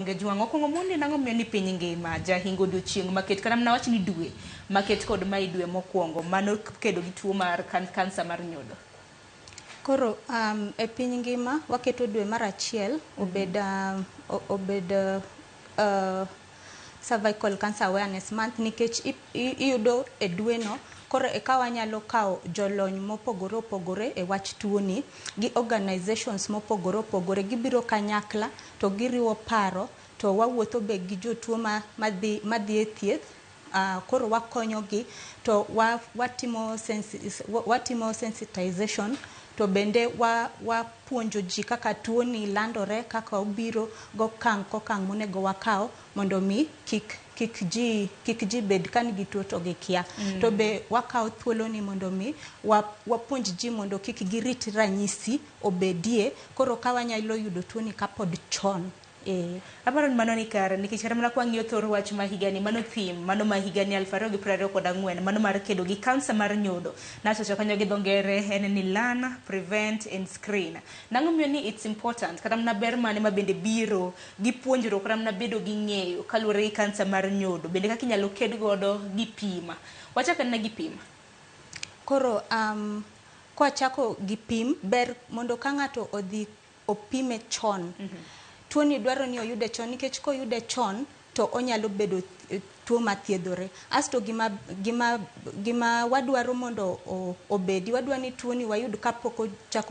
Jwang' okwongo mondi nang'o miyo ni piny ngima jahingo odiochieng' maket kata mana wach ni dwe maket kod mae dwe mokwongo mano kedo gi tuo mar kansa mar nyodo. Koro e piny ngima waketo dwe mar achiel obed obed Cervical Cancer Awareness Month nikech iyudo e dweno koro eka wanyalo kawo jolony mopogore opogore e wach tuoni gi organizations mopogore opogore. Gibiro kanyakla to giriwo paro to wawuotho be gi jotuo madhi e thieth. Koro wakonyogi to watimo sensitization to bende wapuonjo ji kaka tuoni landore, kaka obiro gokang' kokang' monego wakaw mondo mi kik ji bed ka nigi tuo to gikia. To be wakawo thuolo ni mondo mi wapuonj ji mondo kik girit ranyisi obedie, koro ka wanyalo yudo tuoni kapod chon. Aparo ni mano ni kare nikech kata mana kwang'iyo thor wach ma higani, mano theme mano ma higani 2024, mano mar kedo gi kansa mar nyodo, nachocho kanyo gi dho ngere en ni learn, prevent and screen. Nang'o miyo ni it's important, kata mana ber mane ma bende biro gi puonjruok kata mana bedo gi ng'eyo kaluwore gi kansa mar nyodo, bende kaka inyalo ked godo gi pima? Wachak anena gi pim. Koro kwachako gi pim, ber mondo ka ng'ato odhi opime chon. Tuoni dwaro ni oyude chon nikech koyude chon to onyalo bedo tuo mathiedhore. Asto gima wadwaro mondo obedi, wadwa ni tuoni wayud kapok ochako.